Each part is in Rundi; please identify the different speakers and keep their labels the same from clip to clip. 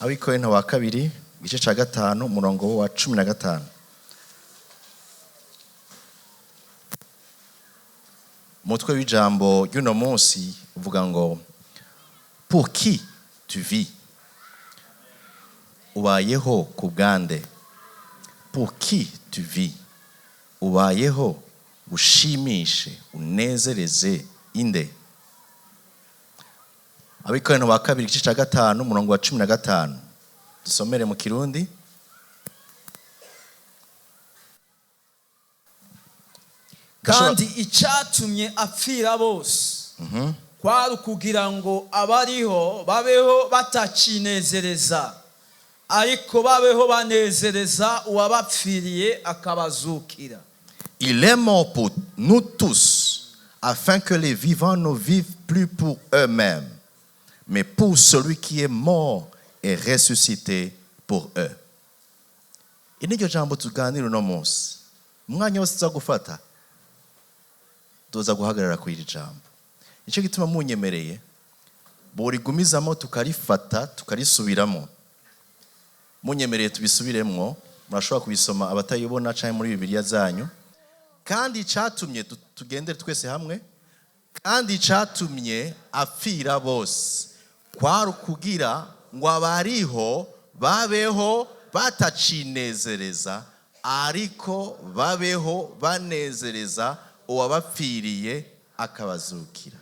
Speaker 1: Abikorinto wa kabiri, igice cya 5, umurongo wa 15. Umutwe w'ijambo ry'uno munsi uvuga ngo: "Pour qui tu vis?" Ubayeho ku bwande? Pour qui tu vis? Ubayeho ushimishe, unezereze inde? Abikorinto ba kabiri, igice cya 5, umurongo wa 15. Dusomere mu Kirundi.
Speaker 2: Kandi icyatumye apfira bose kwari ukugira ngo abariho babeho batacinezereza, ariko babeho banezereza uwabapfiriye akabazukira.
Speaker 1: Il est mort pour nous tous, afin que les vivants ne vivent plus pour eux-mêmes, mais pour celui qui est mort et ressuscité pour eux. Iri ni ryo jambo tuganira uno munsi. Umwanya wose tuza gufata, tuza guhagarara kuri iri jambo. Nicyo gituma munyemereye borigumizamo, tukarifata, tukarisubiramo. Munyemereye tubisubiremwo. Murashobora kubisoma abatayibona cyangwa muri Bibiliya zanyu. Kandi icyatumye, tugendere twese hamwe, kandi icyatumye apfira bose kwari ukugira ngo abariho babeho batacinezereza, ariko babeho banezereza uwabapfiriye akabazukira.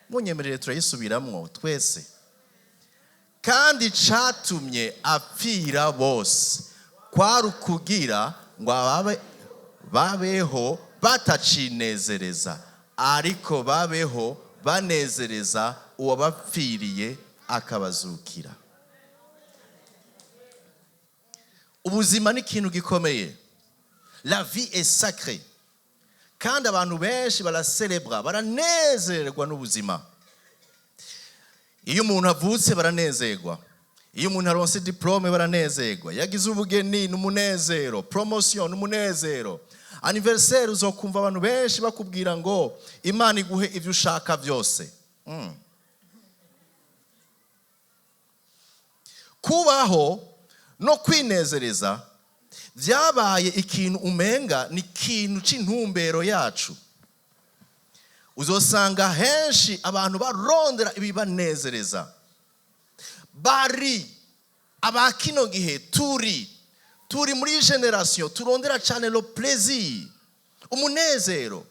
Speaker 1: Munyemerere turayisubiramwo twese. Kandi icyatumye apfira bose kwari ukugira ngo babeho batacinezereza, ariko babeho banezereza uwabapfiriye akabazukira. Ubuzima ni ikintu gikomeye. La vie est sacrée. Kandi abantu benshi baraserebra, baranezerwa n'ubuzima. Iyo umuntu avutse baranezerwa, iyo umuntu aronse diplôme baranezerwa, yagize ubugeni n'umunezero, promotion n'umunezero, anniversaire uzokumva abantu benshi bakubwira ngo Imana iguhe ibyo ushaka byose. Kubaho no kwinezereza byabaye ikintu umenga ni ikintu c'intumbero yacu. Uzosanga henshi abantu barondera ibibanezereza. Bari aba kino gihe, turi muri génération turondera cyane le plaisir, umunezero,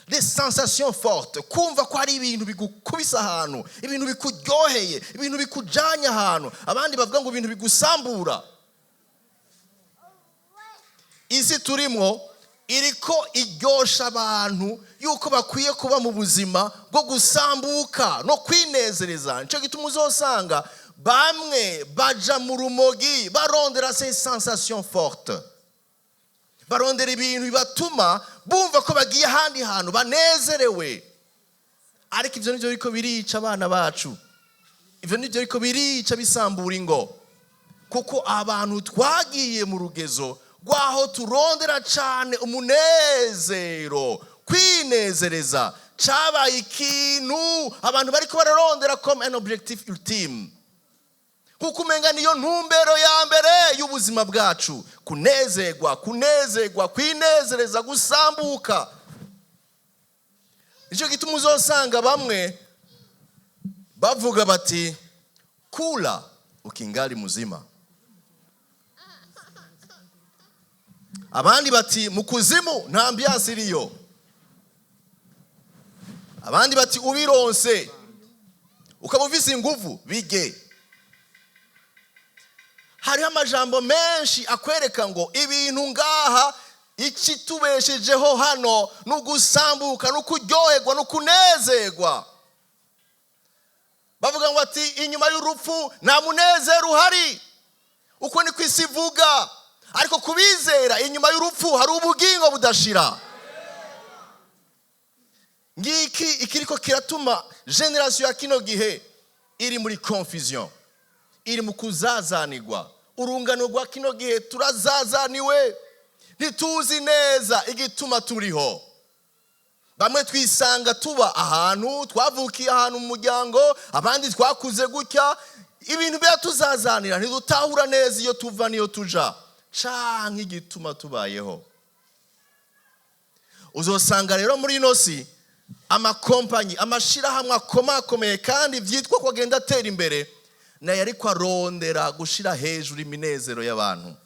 Speaker 1: les sensations fortes, kumva ko hari ibintu bigukubisa ahantu, ibintu bikuryoheye, ibintu bikujanye ahantu, abandi bavuga ngo ibintu bigusambura. Isi turimo iriko iryosha abantu yuko bakwiye kuba mu buzima bwo gusambuka no kwinezereza. Nicyo gituma uzosanga bamwe baja mu rumogi barondera ces sensations fortes, barondera ibintu bibatuma bumva ko bagiye ahandi hantu banezerewe. Ariko ivyo nivyo biriko birica abana bacu, ivyo nivyo biriko birica, bisambura ingo, kuko abantu twagiye mu rugezo rwaho turondera cane umunezero. Kwinezereza cabaye ikintu abantu bariko bararondera comme un objectif ultime, kuko umenga niyo ntumbero ya mbere y'ubuzima bwacu: kunezerwa, kunezerwa, kwinezereza, gusambuka. Nicyo gituma uzosanga bamwe bavuga bati: "Kula ukingali muzima." Abandi bati: "Mu kuzimu nta ambiance iriyo." Abandi bati: "Ubironse ukaba ufise inguvu, bige." Hariho amajambo menshi akwereka ngo ibintu ngaha, ikitubeshejeho hano ni ugusambuka, ni ukuryoherwa, ni ukunezerwa. Bavuga ngo ati inyuma y'urupfu nta munezero uhari. Uko ni ku isi ivuga, ariko kubizera, inyuma y'urupfu hari ubugingo budashira. Ngiki ikiriko kiratuma génération ya kino gihe iri muri confusion, iri mu kuzazanirwa. Urungano rwa kino gihe turazazaniwe, ntituzi neza igituma turiho. Bamwe twisanga tuba ahantu twavukiye, ahantu mu muryango, abandi twakuze gutya. Ibintu biratuzazanira, ntidutahura neza iyo tuva n'iyo tuja canke igituma tubayeho. Uzosanga rero muri ino si amakompanyi, amashirahamwe akomakomeye kandi vyitwa ko agenda atera imbere, nayo ariko arondera gushira hejuru iminezero y'abantu.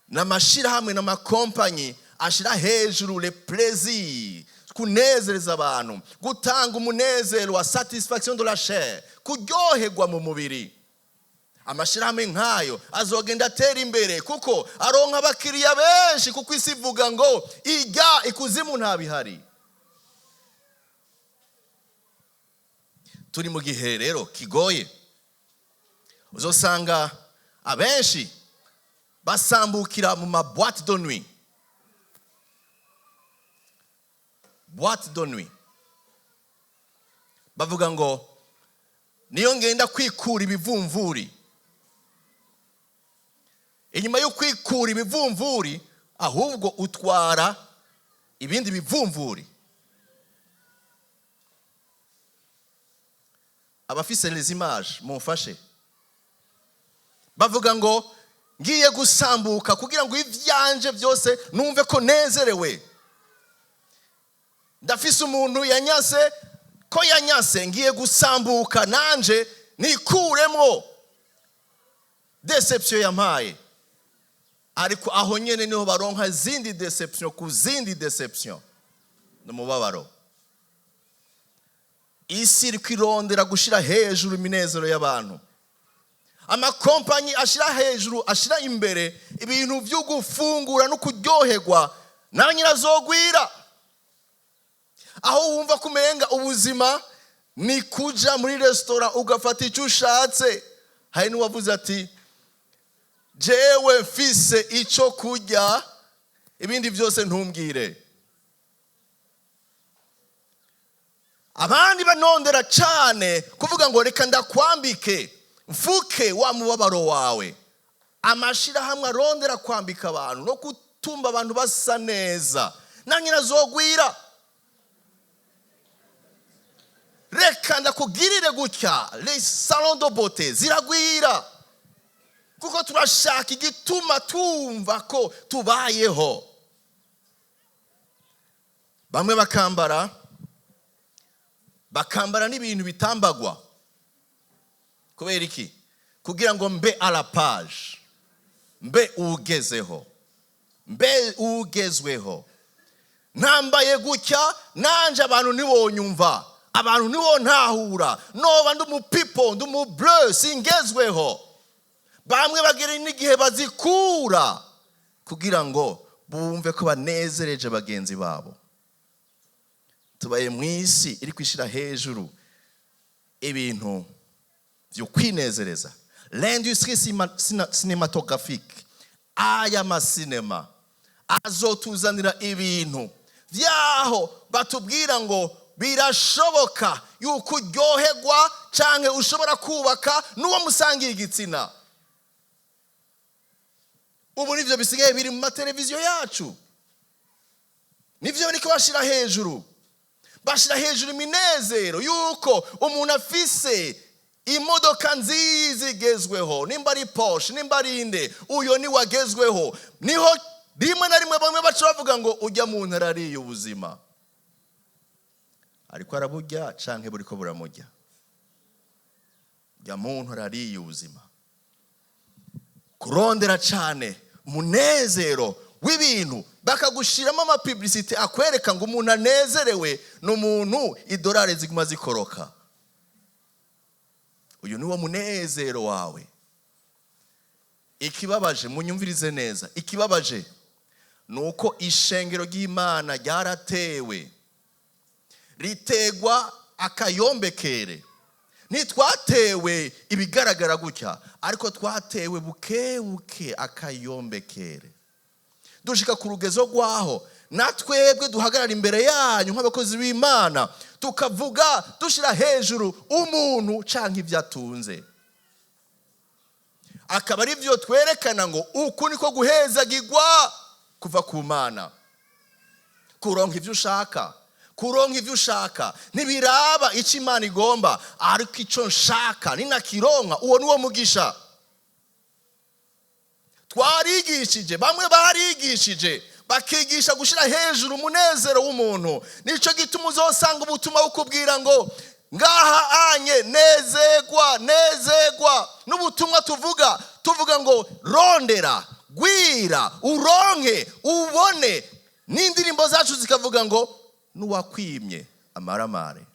Speaker 1: N'amashirahamwe n'amakompanyi ashira hejuru le plaisir, kunezereza abantu, gutanga umunezero wa satisfaction de la chair, kuryoherwa mu mubiri. Amashirahamwe nk'ayo azogenda atera imbere kuko aronka abakiriya benshi, kuko isi ivuga ngo ijya ikuzimu ntabihari. Turi mu gihe rero kigoye, uzosanga abenshi basambukira mu ma boîte de nuit. Boîte de nuit. Bavuga ngo niyo ngenda kwikura ibivumvuri. Inyuma yo kwikura ibivumvuri, ahubwo utwara ibindi bivumvuri. Abafise les images mumfashe. Bavuga ngo ngiye gusambuka kugira ngo ivyanje byose numve ko nezerewe. Ndafise umuntu yanyase, ko yanyase ngiye gusambuka nanje nikuremo deception yampaye. Ariko aho nyene niho baronka izindi deception ku zindi deception. N'umubabaro. Isi iri kwirondera gushira hejuru iminezero y'abantu. Amakompanyi ashira hejuru, ashira imbere ibintu vyo gufungura no kuryoherwa, na nyirazogwira. Aho wumva kumenga ubuzima ni kuja muri restaurant ugafata icyo ushatse. Hari n'uwavuze ati jewe mfise ico kurya, ibindi byose ntumbwire. Abandi banondera cane kuvuga ngo reka ndakwambike mfuke wa mubabaro wawe. Amashirahamwe arondera kwambika abantu no gutumba abantu basa neza, na nyirazogwira. Reka ndakugirire gutya, les salons de beauté ziragwira, kuko turashaka igituma tumva ko tubayeho. Bamwe bakambara n'ibintu bitambagwa. Kubera iki? Kugira ngo mbe à la page, mbe ugezeho, mbe ugezweho. Nambaye gutya nanje abantu ntibonyumva, abantu ntibontahura, noba ndi umupipo, ndi umubleu, singezweho. Bamwe bagera n'igihe bazikura kugira ngo bumve ko banezereje bagenzi babo. Tubaye mu isi iri kwishira hejuru ibintu byo kwinezereza. L'industrie cinématographique, aya masinema azotuzanira ibintu vyaho batubwira ngo birashoboka yuko uryoherwa canke ushobora kubaka n'uwo musangiye igitsina. Ubu nivyo bisigaye biri mu mateleviziyo yacu, nivyo bariko bashira hejuru. Bashira hejuru iminezero yuko umuntu afise imodoka nziza igezweho, nimba ari Porsche, nimba ari inde, uyo ni wagezweho. Niho rimwe na rimwe bamwe baca bavuga ngo ujya mu ntara ariye ubuzima, ariko araburya canke buriko buramurya. Ujya mu ntara ariye ubuzima. Kurondera cane umunezero w'ibintu, bakagushiramo amapublicité akwereka ngo umuntu anezerewe ni umuntu idolari ziguma zikoroka. Uyu ni wo munezero wawe. Ikibabaje, munyumvirize neza, ikibabaje ni uko ishengero ry'Imana ryaratewe, ritegwa akayombekere. Ntitwatewe ibigaragara gutya, ariko twatewe buke buke akayombekere, dushika ku rugezo rwaho natwebwe duhagarara imbere yanyu nk'abakozi b'Imana, tukavuga dushira hejuru umuntu canke ibyo atunze, akaba ari byo twerekana ngo uku niko guhezagirwa kuva ku Mana. Kuronka ivyo ushaka, Kuronka ibyo ushaka ntibiraba icyo Imana igomba, ariko icyo nshaka ninakironka, uwo ni wo mugisha. Twarigishije, bamwe barigishije, bakigisha gushyira hejuru umunezero w'umuntu. Nicyo gituma uzosanga ubutumwa bukubwira ngo ngaha anye nezegwa, nezegwa. N'ubutumwa tuvuga, tuvuga ngo rondera, gwira, uronke, ubone. N'indirimbo zacu zikavuga ngo n'uwakwimye amaramare.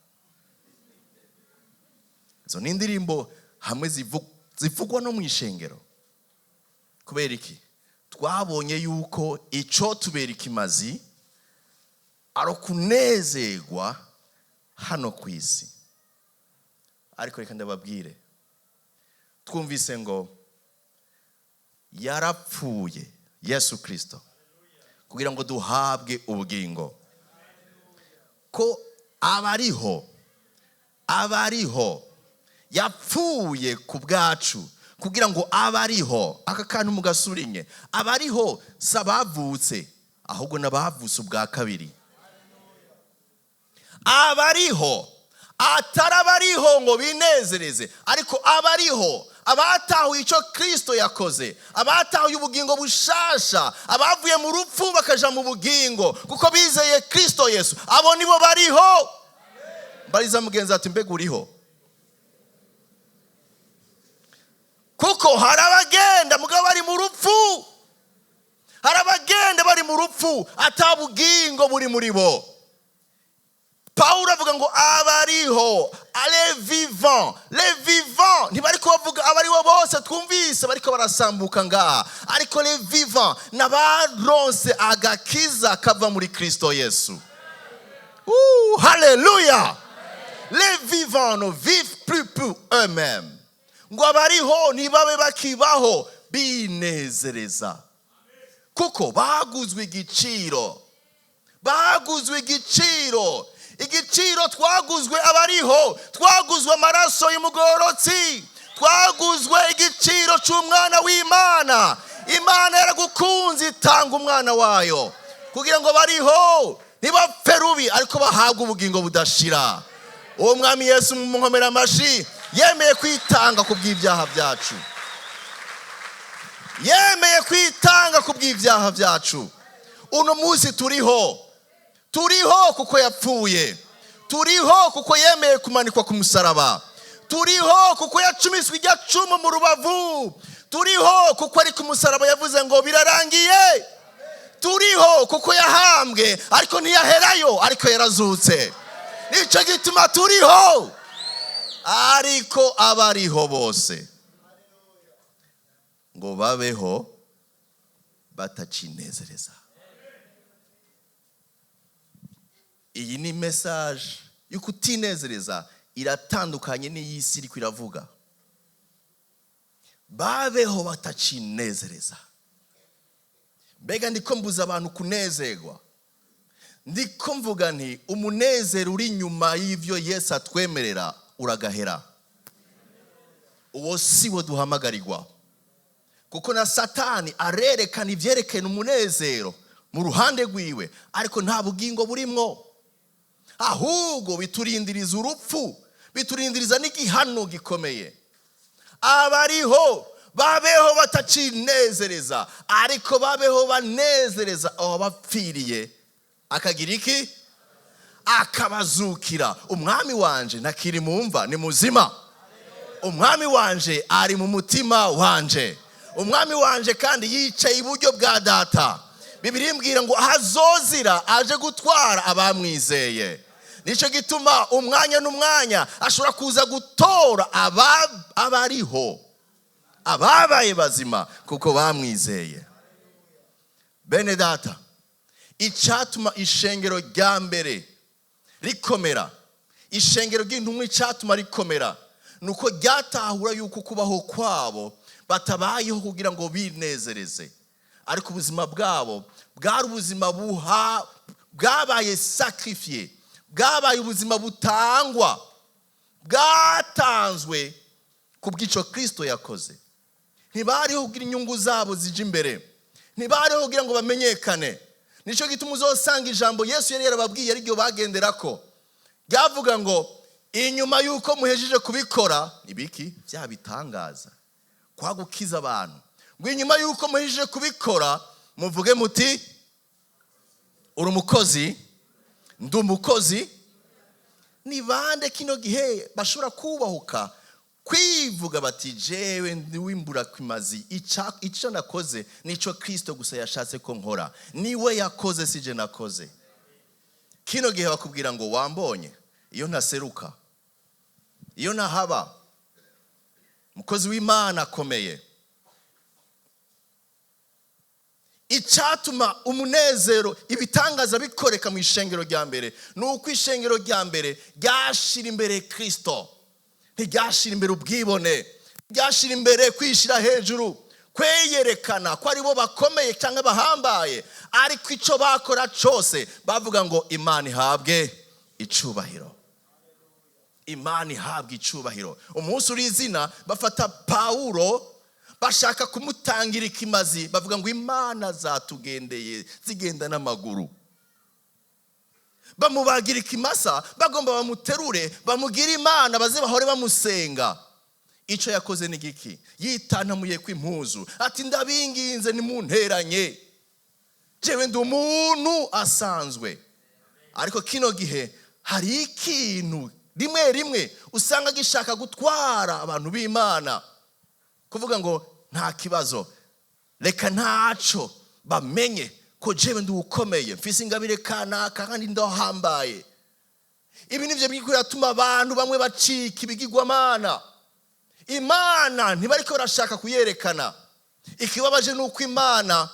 Speaker 1: Izo ni indirimbo hamwe zivugwa no mu ishengero. Kubera iki? Twabonye yuko icyo tubera ikimazi ari ukunezerwa hano ku isi. Ariko reka ndababwire, twumvise ngo yarapfuye Yesu Kirisito kugira ngo duhabwe ubugingo, ko abariho, abariho, yapfuye ku bwacu kugira ngo abariho. Aka kantu mugasurinye: abariho si abavutse, ahubwo n'abavutse ubwa kabiri. Abariho, atari abariho ngo binezereze, ariko abariho, abatahuye icyo Kirisito yakoze, abatahuye ubugingo bushasha, abavuye mu rupfu bakaja mu bugingo kuko bizeye Kirisito Yesu, abo nibo bariho. Mbariza mugenzi ati: "Mbega uriho?" Kuko hari abagenda mugabo bari mu rupfu, hari abagenda bari mu rupfu, ata bugingo buri muri bo. Pawulo avuga ngo abariho, les vivants, les vivants, ntibari kubavuga abariho bose twumvise bariko barasambuka ngaha, ariko les vivants n'abaronse agakiza kava muri Kristo Yesu. Ouh, haleluya! Les vivants ne vivent plus pour eux-mêmes. Ngo abariho ntibabe bakibaho binezereza, kuko baguzwe igiciro, baguzwe igiciro. Igiciro twaguzwe, abariho twaguzwe amaraso y'umugororotsi, twaguzwe igiciro cy'umwana w'Imana. Imana yaragukunze, itanga umwana wayo kugira ngo bariho ntibapfe rubi, ariko bahabwe ubugingo budashira. Uwo Mwami Yesu, mu amashi, yemeye kwitanga ku bw'ibyaha byacu, yemeye kwitanga ku bw'ibyaha byacu. Uno munsi turiho, turiho kuko yapfuye, turiho kuko yemeye kumanikwa ku musaraba, turiho kuko yacumiswe irya cumu mu rubavu, turiho kuko ari ku musaraba yavuze ngo birarangiye, turiho kuko yahambwe ariko ntiyaherayo, ariko yarazutse. Nicyo gituma turiho. Ariko abariho bose ngo babeho batacinezereza. Iyi ni message yo kutinezereza, iratandukanye n'iy'isi iriko iravuga. Babeho batacinezereza. Mbega ndiko mbuza abantu kunezerwa? Ndiko mvuga nti umunezero uri inyuma y'ivyo Yesu atwemerera uragahera. Uwo si wo duhamagarirwa, kuko na Satani arerekana ivyerekana umunezero mu ruhande rwiwe, ariko nta bugingo burimwo, ahubwo biturindiriza urupfu, biturindiriza n'igihano gikomeye. Abariho babeho batacinezereza, ariko babeho banezereza aho bapfiriye, akagira iki? Akabazukira. Umwami wanje ntakiri mu mva, ni muzima. Umwami wanje ari mu mutima wanje. Umwami wanje kandi yicaye iburyo bwa Data. Bibiliya imbwira ngo ahazozira aje gutwara abamwizeye. Nicyo gituma umwanya n'umwanya ashobora kuza gutora abariho, ababaye bazima kuko bamwizeye. Bene Data, icyatuma ishengero rya mbere rikomera, ishengero ry'intumwa, icyatuma rikomera ni uko ryatahura yuko kubaho kwabo batabayeho kugira ngo binezereze, ariko ubuzima bwabo bwari ubuzima buha bwabaye sacrifié, bwabaye ubuzima butangwa, bwatanzwe ku bw'icyo Kirisito yakoze. Ntibariho kugira inyungu zabo zije imbere, ntibariho kugira ngo bamenyekane, ntibariho kugira ngo baronke ibyo bashaka, ariko bariho Nicyo gituma uzosanga ijambo Yesu yari yarababwiye ariryo bagenderako, ryavuga ngo: "Inyuma y'uko muhejeje kubikora ibiki bya bitangaza, kwa gukiza abantu," ngo: "Inyuma y'uko muhejeje kubikora, muvuge muti: 'Uri umukozi, ndi umukozi.'" Ni bande kino gihe bashobora kubahuka kwivuga bati: "Jewe ndi w'imburakimazi, icyo nakoze nicyo Kirisito gusa yashatse ko nkora, niwe yakoze, sije nakoze"? Kino gihe bakubwira ngo: "Wambonye iyo ntaseruka, iyo ntahaba, umukozi w'Imana akomeye." Icyatuma umunezero, ibitangaza bikoreka mu ishengero rya mbere ni uko ishengero rya mbere ryashira imbere Kirisito, ntiryashira imbere ubwibone, ntiryashira imbere kwishyira hejuru, kweyerekana ko aribo bakomeye cyangwa bahambaye, ariko icyo bakora cyose bavuga ngo: "Imana ihabwe icubahiro, Imana ihabwe icubahiro." Umunsi uri izina, bafata Pawulo bashaka kumutangira ikimazi, bavuga ngo: "Imana zatugendeye zigenda n'amaguru." Bamubagira ikimasa, bagomba bamuterure, bamugire imana, baze bahore bamusenga. Icyo yakoze ni giki? Yitantamuye kw'impuzu, ati: "Ndabinginze, nimunteranye, jewe ndi umuntu asanzwe." Ariko kino gihe hari ikintu rimwe rimwe usanga gishaka gutwara abantu b'Imana, kuvuga ngo: "Nta kibazo, reka ntaco bamenye ko jewe ndi ukomeye, mfise ingabire kanaka kandi ndahambaye." Ibi nivyo biriko biratuma abantu bamwe bacika ibigirwamana. Imana ntibariko barashaka kuyerekana. Ikibabaje ni uko Imana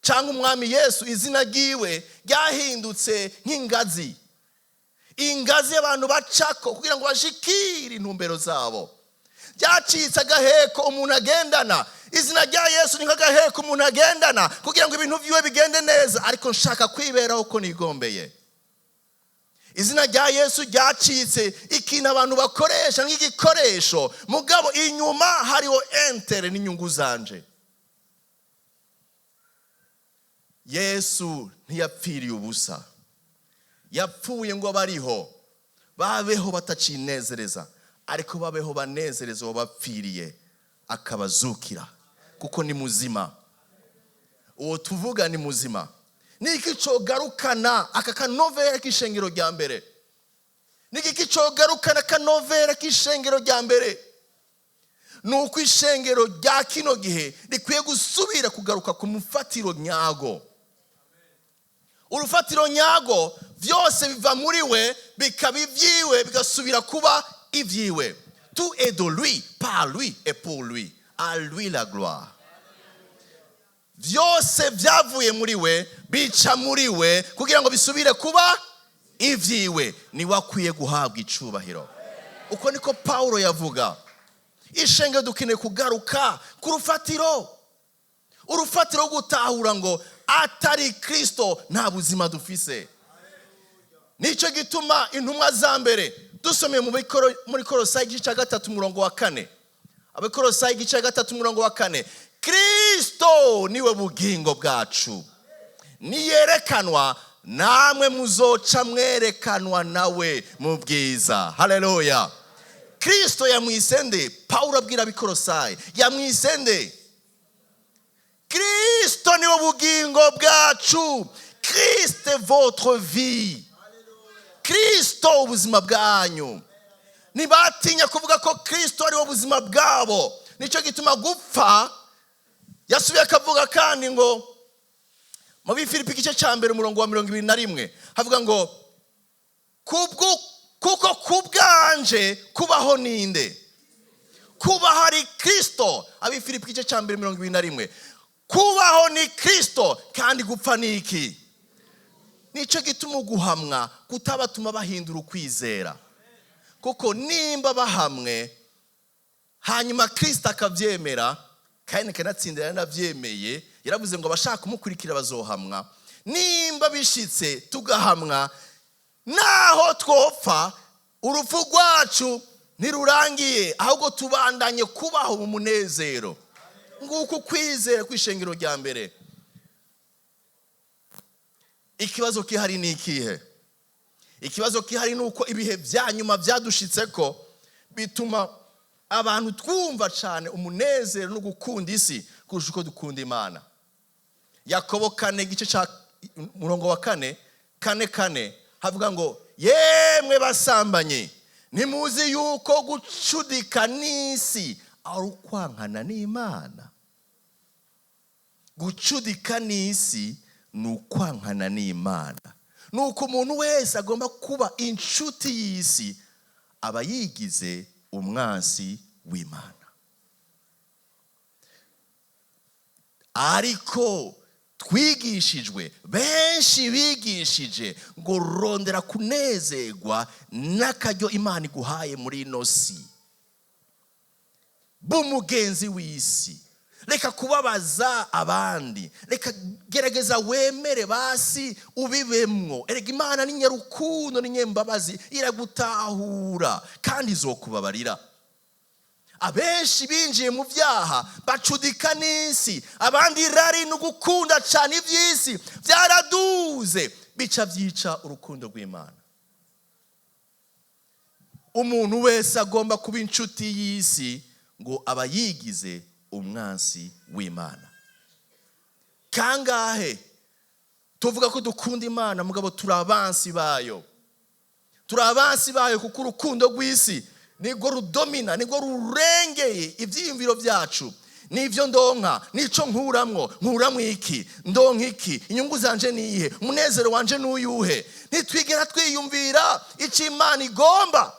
Speaker 1: cyangwa Umwami Yesu, izina ryiwe ryahindutse nk'ingazi, ingazi abantu bacako kugira ngo bashikire intumbero zabo. Byacitse agaheko umuntu agendana. Izina rya Yesu ni nk'agaheko umuntu agendana kugira ngo ibintu byiwe bigende neza, ariko nshaka kwiberaho uko nigombeye. Izina rya Yesu ryacitse ikintu abantu bakoresha nk'igikoresho, mugabo inyuma hariho intérêt n'inyungu zanje. Yesu ntiyapfiriye ubusa, yapfuye ngo abariho babeho batacinezereza, ariko babeho banezereza uwo bapfiriye akabazukira, kuko ni muzima. Uwo tuvuga ni muzima. Niki cogarukana aka kanovera k'ishengero rya mbere? Niki cogarukana akanovera k'ishengero rya mbere? Ni uko ishengero rya kino gihe rikwiye gusubira kugaruka ku mufatiro nyago, urufatiro nyago. Byose biva muri we, bikaba ibyiwe, bigasubira kuba ibyiwe. Tout est de lui, par lui et pour lui. À lui la gloire. Byose byavuye muri we, bica muri we kugira ngo bisubire kuba ibyiwe. Niwe akwiye guhabwa icubahiro. Uko niko Pawulo yavuga. Ishengero dukeneye kugaruka ku rufatiro, urufatiro rwo gutahura ngo atari Kirisito nta buzima dufise. Nicyo gituma intumwa za mbere, dusomeye muri Korosayi igice cya 3 umurongo wa 4, Abakorosayi igice cya 3 umurongo wa 4: "Kirisito niwe bugingo bwacu, niyerekanwa, namwe muzoca mwerekanwa nawe mu bwiza." Haleluya! Kirisito yamwise nde? Pawulo abwira Abikorosayi, yamwise nde? Kirisito niwe bugingo bwacu. Christ votre vie, Kirisito ubuzima bwanyu. Ntibatinya kuvuga ko Kirisito ariwo buzima bwabo. Nicyo gituma gupfa, yasubiye akavuga kandi ngo mu Bifilipi igice cya 1 umurongo wa 21, havuga ngo: "Kuko ku bwanje kubaho ninde? Kubaho ari Kirisito." Abifilipi igice cya 1 21: kubaho ni Kirisito, kandi gupfa ni iki? Nicyo gituma uguhamwa kutabatuma bahindura ukwizera, kuko nimba bahamwe hanyuma Kirisito akabyemera, kandi kanatsinda yaranabyemeye, yaravuze ngo abashaka kumukurikira bazohamwa. Nimba bishitse tugahamwa, naho twopfa, urupfu rwacu ntirurangiye, ahubwo tubandanye kubaho mu munezero. Nguko ukwizera kw'ishengero rya mbere. Ikibazo kihari ni ikihe? Ikibazo kihari ni uko ibihe bya nyuma byadushitse ko bituma abantu twumva cyane umunezero no gukunda isi kurusha uko dukunda Imana. Yakobo 4, igice cya murongo wa 4, 4:4, havuga ngo: "Yemwe basambanye, ntimuzi yuko gucudika n'isi ari ukwankana n'Imana?" Gucudika n'isi ni ukwankana n'Imana. Ni uko umuntu wese agomba kuba inshuti y'isi aba yigize umwansi w'Imana. Ariko twigishijwe, benshi bigishije ngo rondera kunezerwa n'akaryo Imana iguhaye muri ino si, b'umugenzi w'isi, reka kubabaza abandi, reka gerageza wemere basi ubibemwo. Erega Imana ni nyarukundo, ni nyembabazi, iragutahura kandi izokubabarira. Abenshi binjiye mu byaha bacudika n'isi, abandi irari no gukunda cyane iby'isi byaraduze, bica byica urukundo rw'Imana. Umuntu wese agomba kuba inshuti y'isi ngo aba yigize umwansi w'Imana. Kangahe tuvuga ko dukunda Imana, mugabo turi abansi bayo? Turi abansi bayo kuko urukundo rw'isi nirwo rudomina, nirwo rurengeye ibyiyumviro byacu. Nibyo ndonka, nico nkuramwo, nkuramwo iki, ndonka iki, inyungu zanje niyihe, umunezero wanje n'uyuhe? Ntitwigera twiyumvira icyo Imana igomba.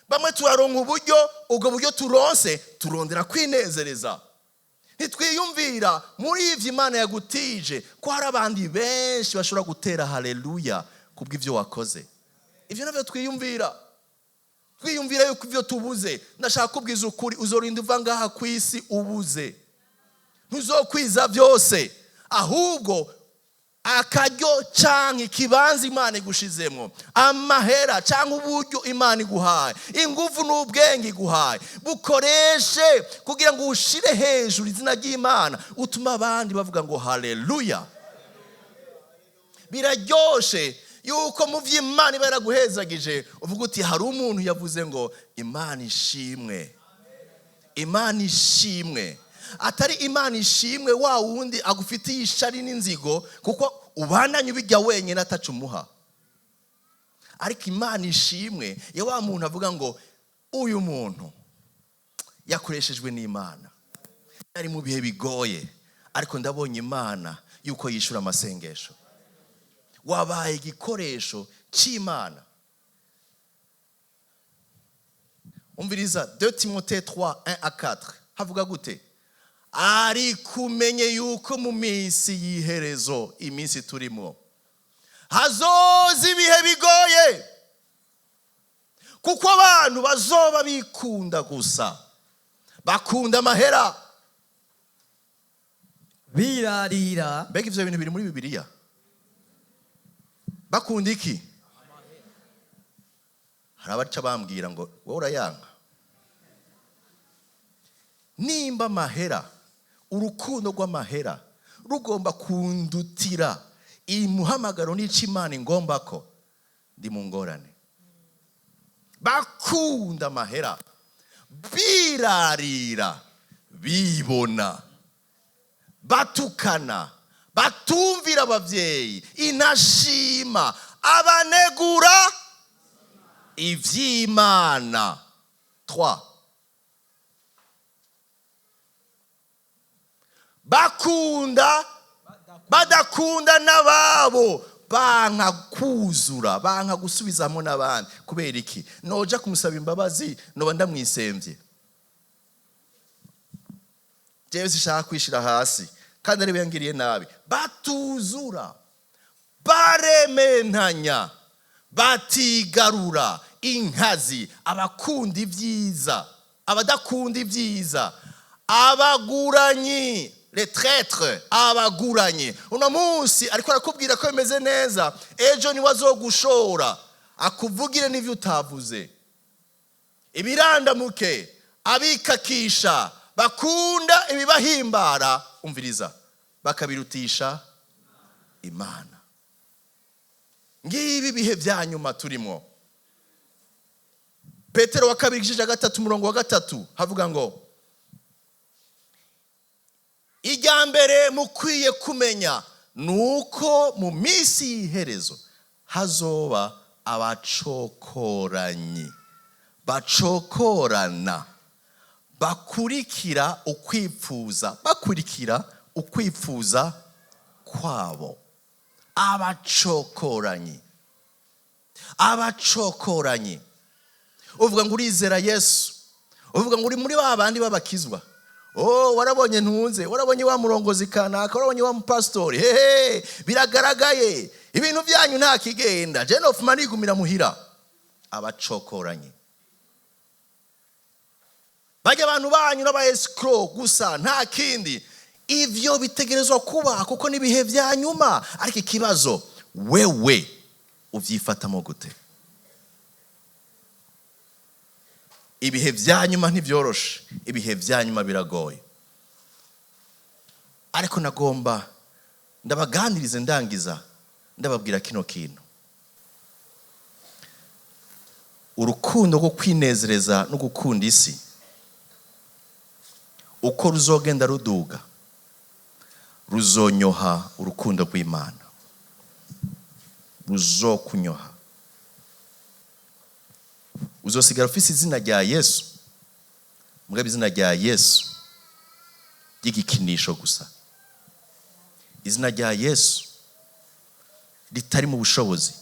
Speaker 1: Bamwe turaronka uburyo, ubwo buryo turonse turondera kwinezereza. Ntitwiyumvira muri ivyo Imana yagutije ko hari abandi benshi bashobora gutera haleluya kubw'ivyo wakoze. Ivyo navyo twiyumvira. Twiyumvira yuko ivyo tubuze. Ndashaka kubwiza ukuri, uzorinda uva ngaha ku isi ubuze, ntuzokwiza byose. Ahubwo akaryo canke ikibanza Imana igushizemo, amahera canke uburyo Imana iguhaye, ingufu n'ubwenge iguhaye, bukoreshe kugira ngo ushire hejuru izina ry'Imana, utume abandi bavuga ngo haleluya. Biraryoshe yuko mu vy'Imana iba yaraguhezagije uvuga uti: "Hari umuntu yavuze ngo Imana ishimwe, Imana ishimwe." Atari Imana ishimwe wa wundi agufitiye ishari n'inzigo kuko ubandanye ubijya wenyine ataca umuha, ariko Imana ishimwe ya wa muntu avuga ngo uyu muntu yakoreshejwe n'Imana, ari mu bihe bigoye, ariko ndabonye Imana yuko yishura amasengesho. Wabaye igikoresho cy'Imana. Umviriza 2 Timothée 3, 1 à 4, havuga gute? Ariko umenye yuko mu minsi y'iherezo, iminsi turimo, hazoza ibihe bigoye, kuko abantu bazoba bikunda gusa, bakunda amahera,
Speaker 2: birarira.
Speaker 1: Mbega ivyo bintu biri muri Bibiliya? Bakunda iki? Hari abaca bambwira ngo wowe urayanka. Nimba amahera, urukundo rw'amahera rugomba kundutira iyi muhamagaro n'ico Imana ingomba ko, ndi mu ngorane. Bakunda amahera, birarira, bibona, batukana, batumvira abavyeyi, inashima, abanegura ivy'Imana. 3, bakunda badakunda n'ababo, banka kuzura, banka gusubizamo n'abandi. Kubera iki? Noja kumusaba imbabazi noba ndamwisembye, jewe sishaka kwishira hasi kandi ari yangiriye nabi. Batuzura, barementanya, batigarura, inkazi, abakunda ibyiza, abadakunda ibyiza, abaguranyi, les traîtres, abaguranyi. Uno munsi ariko arakubwira ko bimeze neza, ejo niwe azogushora akuvugire n'ivyo utavuze. Ibirandamuke, abikakisha, bakunda ibibahimbara, umviriza, bakabirutisha. Imana. Ngibi bihe bya nyuma turimo. Petero wa kabiri, igice cya 3, umurongo wa 3, havuga ngo: "Ijya mbere mukwiye kumenya ni uko mu minsi y'iherezo hazoba abacokoranyi bacokorana, bakurikira ukwipfuza kwabo." Abacokoranyi, abacokoranyi. Uvuga ngo urizera Yesu, uvuga ngo uri muri ba bandi b'abakizwa. Oh, warabonye ntunze, warabonye wa murongozi kanaka, warabonye wa mupasitori, hehe, biragaragaye, ibintu byanyu nta kigenda, je nofuma nigumira muhira. Abacokoranyi bajya, abantu banyu n'aba escrocs gusa, nta kindi. Ivyo bitegerezwa kuba kuko n'ibihe vya nyuma. Ariko ikibazo, wewe uvyifatamo gute? Ibihe vya nyuma ntibyoroshe, ibihe vya nyuma biragoye. Ariko nagomba ndabaganirize, ndangiza ndababwira kino kintu: urukundo rwo kwinezereza no gukunda isi, uko ruzogenda ruduga, ruzonyoha urukundo rw'Imana, ruzokunyoha. Uzosigara ufise izina rya Yesu, mugabo izina rya Yesu ry'igikinisho gusa, izina rya Yesu ritari mu bushobozi,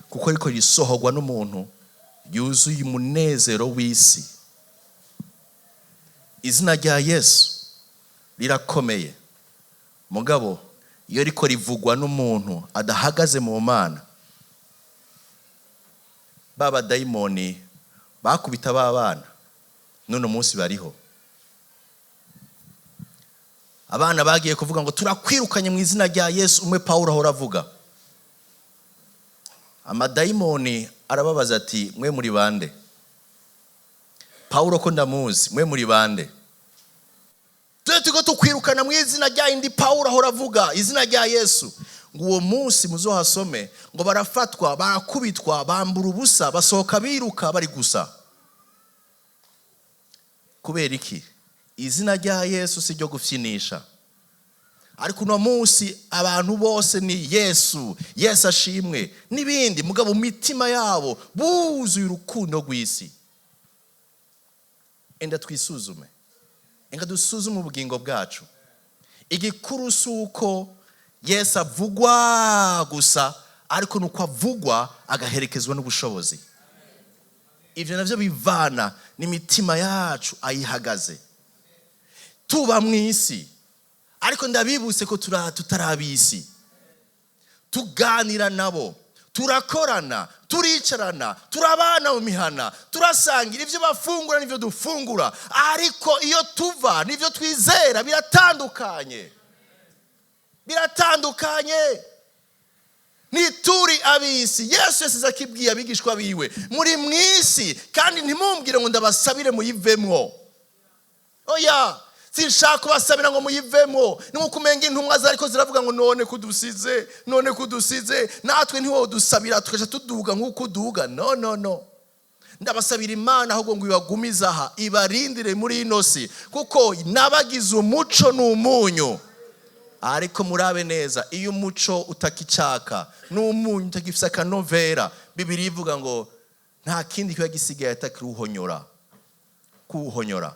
Speaker 1: kuko ariko risohorwa n'umuntu yuzuye umunezero w'isi. Izina rya Yesu rirakomeye, mugabo iyo riko rivugwa n'umuntu adahagaze mu Mana, ba badayimoni bakubita ba bana none munsi bariho. Abana bagiye kuvuga ngo "Turakwirukanye mu izina rya Yesu", umwe Pawulo ahora avuga. Amadayimoni arababaza ati: "Mwe muri bande? Pawulo ko ndamuzi, mwe muri bande? Twe turiko tukwirukana mu izina rya indi Pawulo ahora avuga, izina rya Yesu." Ngo uwo munsi muzohasome, ngo barafatwa, barakubitwa, bambura ubusa, basohoka biruka bari gusa. Kubera iki? Izina rya Yesu si ryo gufyinisha. Ariko uno munsi abantu bose ni "Yesu, Yesu ashimwe" n'ibindi, mugabo mu mitima yabo buzuye urukundo rw'isi. Enda twisuzume, enda dusuzume ubugingo bwacu. Igikuru si uko Yesu avugwa gusa, ariko ni uko avugwa agaherekezwa n'ubushobozi. Ibyo nabyo bivana n'imitima yacu ayihagaze. Tuba mu isi, ariko ndabibutse ko tutarabisi. Tuganira nabo, turakorana, turicarana, turabana mu mihana, turasangira, ibyo bafungura n'ibyo dufungura, ariko iyo tuva n'ibyo twizera biratandukanye, biratandukanye. Ntituri ab'isi. Yesu yasize akibwiye abigishwa biwe: "Muri mu isi, kandi ntimumbwire ngo ndabasabire muyivemwo. Oya, sinshaka kubasabira ngo muyivemo." Ni nkuko umenga intumwa zariko ziravuga ngo: "None kudusize, none kudusize natwe, ntiwodusabira tukaja tuduga nk'uko uduga?" No, no, no, ndabasabira Imana ahubwo ngo ibagumize aha, ibarindire muri ino si, kuko nabagize umuco n'umunyu. Ariko murabe neza, iyo umuco utakicaka n'umunyu utagifise akanovera, Bibiri ivuga ngo nta kindi kiba gisigaye atakiruhonyora, kuwuhonyora.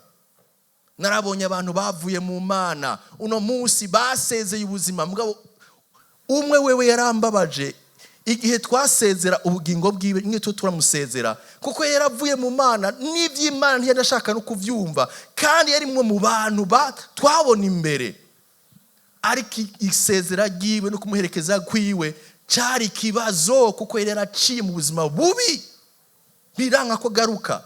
Speaker 1: Narabonye abantu bavuye mu Mana, uno munsi basezeye ubuzima. Mugabo umwe wewe yarambabaje igihe twasezera ubugingo bwiwe, mwe tu turamusezera, kuko yaravuye mu Mana, n'iby'Imana ntiyari no kubyumva, kandi yari mwe mu bantu twabona imbere. Ariko isezera ryiwe no kumuherekeza kwiwe cyari ikibazo, kuko yari yaraciye mu buzima bubi, biranga ko agaruka.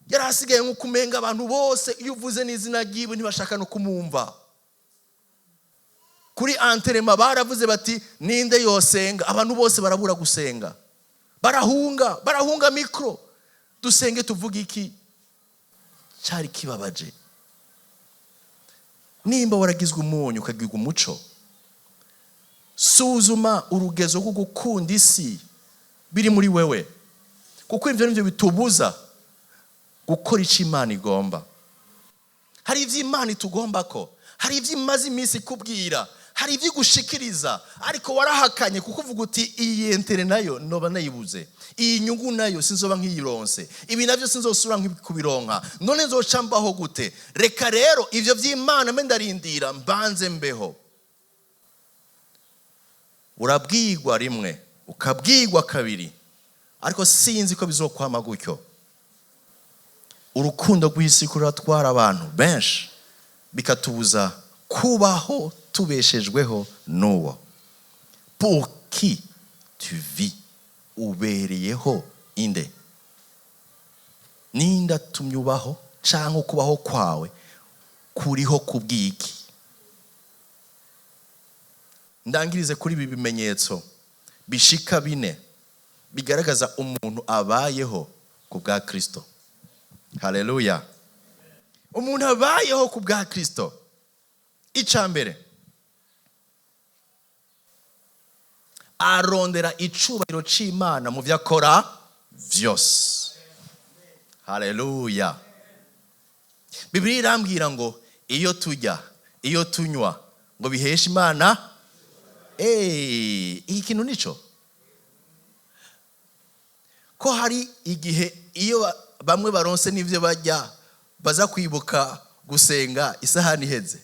Speaker 1: Yari asigaye nk'uko umenga abantu bose, iyo uvuze n'izina ryiwe ntibashaka no kumwumva. Kuri enterrement baravuze bati: "Ninde yosenga?" Abantu bose barabura gusenga, barahunga, barahunga micro. Dusenge tuvuge iki? Cyari kibabaje. Nimba waragizwe umunyu, ukagirwa umuco, Suzuma urugezo rwo gukunda isi biri muri wewe, kuko ibyo nibyo bitubuza gukora icyo Imana igomba. Hari ibyo Imana itugomba ko, hari ibyo imaze iminsi ikubwira, hari ibyo igushikiriza, ariko warahakanye kuko uvuga uti: "Iyi intérêt nayo noba nayibuze, iyi nyungu nayo sinzoba nkiyironse, ibi nabyo sinzosubira kubironka, none nzoca mbaho gute? Reka rero ibyo by'Imana mbe ndarindira, mbanze mbeho." Urabwigwa rimwe, ukabwigwa kabiri, ariko sinzi ko bizokwama gutyo. Urukundo rw'isi ruratwara abantu benshi, bikatubuza kubaho tubeshejweho n'uwo. Pour qui tu vis? Ubereyeho inde? Ninde atumye ubaho, cyangwa kubaho kwawe kuriho kubw'iki? Ndangirize kuri ibi bimenyetso bishika bine bigaragaza umuntu abayeho ku bwa Kristo. Haleluya! Umuntu abayeho ku bwa Kristo, icya mbere, arondera icubahiro c'Imana mu byo akora vyose. Haleluya! Bibiliya irambwira ngo iyo tujya, iyo tunywa, ngo biheshe Imana. Iki kintu nico ko hari igihe iyo bamwe baronse n'ibyo bajya, baza kwibuka gusenga isahani iheze.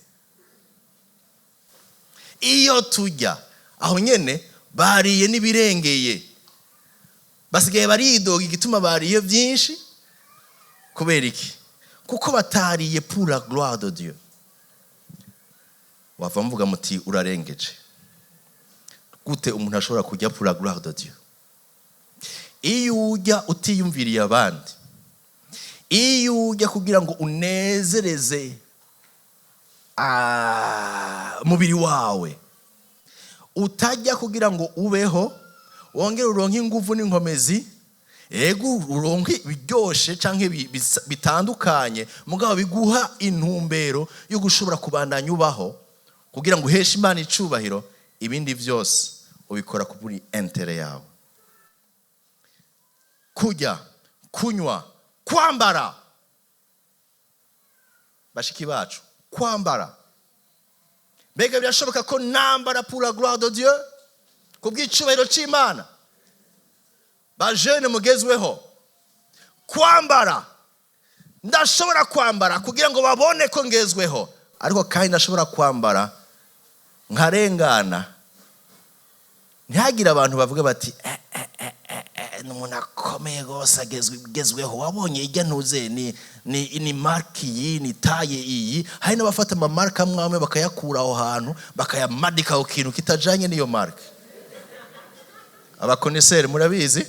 Speaker 1: Iyo tujya aho nyene bariye n'ibirengeye, basigaye baridoga igituma bariye byinshi. Kubera iki? Kuko batariye pour la gloire de Dieu. Wava muvuga muti: "Urarengeje gute? Umuntu ashobora kujya pour la gloire de Dieu?" Iyo ujya utiyumviriye abandi, iyo ujya kugira ngo unezereze umubiri wawe, utajya kugira ngo ubeho, wongere uronke ingufu n'inkomezi, ego uronke ibiryoshe canke bitandukanye, mugabo biguha intumbero yo gushobora kubandanya ubaho kugira ngo uheshe Imana icubahiro. Ibindi byose ubikora kuri intérêt yawe: kurya, kunywa, kwambara. Bashiki bacu, kwambara, mbega birashoboka ko nambara pour la gloire de Dieu, ku bw'icubahiro c'Imana? Bajene mugezweho, kwambara, ndashobora kwambara kugira ngo babone ko ngezweho, ariko kandi ndashobora kwambara nkarengana, ntihagire abantu bavuga bati: "Eh, eh, eh, eh, eh, ni umuntu akomeye rwose, agezweho, wabonye ijya ntuze ni marque iyi, ni taille iyi." Hari n'abafata ama marques amwe amwe bakayakura aho hantu, bakayamadika ku kintu kitajanye n'iyo marque. Aba connaisseurs murabizi.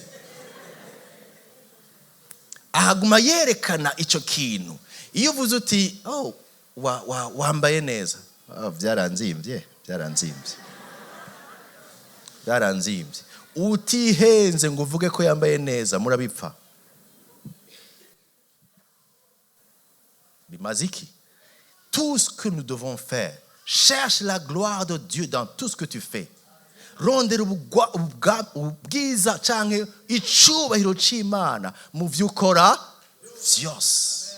Speaker 1: Ahaguma yerekana icyo kintu. Iyo uvuze uti: "Oh, wambaye neza." "Ah, byaranzimbye, byaranzimbye, byaranzimbye." Utihenze ngo uvuge ko yambaye neza, murabipfa. Bimaze iki? Tout ce que nous devons faire, cherche la gloire de Dieu dans tout ce que tu fais. Rondera ubwiza canke icubahiro c'Imana mu vyo ukora vyose.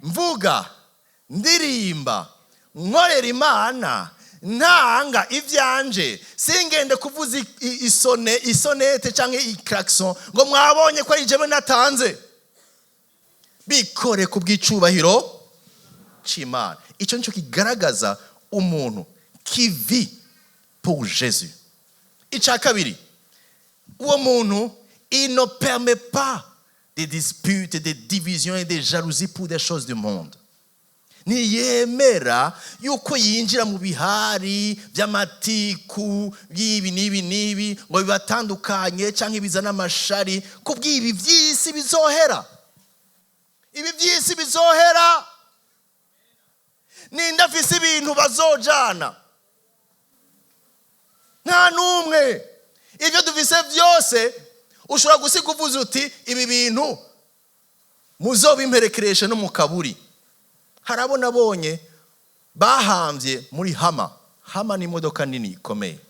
Speaker 1: Mvuga, ndirimba, nkorera Imana, ntanga ivyanje, singende kuvuza isonnette canke i klaxon ngo mwabonye ko ari jewe natanze. Bikore ku bw'icubahiro c'Imana. Icyo nicyo kigaragaza umuntu qui vit pour Jésus. Icya kabiri, uwo muntu, il ne permet pas des disputes, des divisions et des jalousies pour des choses du monde. Ntiyemera yuko yinjira mu bihari by'amatiku y'ibi n'ibi n'ibi ngo bibatandukanye cyangwa bizane amashari kubw'ibi by'isi bizohera. Ibi by'isi bizohera. Ninde afise ibintu bazojana? Nta n'umwe. Ibyo dufise byose, ushobora gusiga uvuze uti: "Ibi bintu muzobimperekereshe no mu kaburi." Hari abo nabonye bahambye muri Hummer. Hummer ni imodoka nini ikomeye.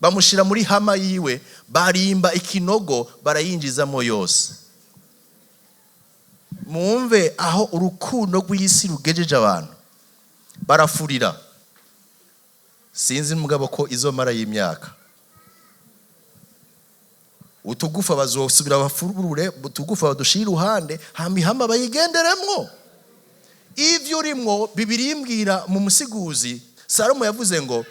Speaker 1: Bamushyira muri Hummer yiwe, barimba ikinogo, barayinjizamo yose. Mwumve aho urukundo rw'isi rugejeje abantu. Barafurira, sinzi mugabo ko izomara y'imyaka. Utugufa bazosubira bafurure, utugufa badushira iruhande, hama ihama bayigenderemwo. Ivyo urimwo, Bibiliya imbwira mu Musiguzi, Salomo yavuze ngo: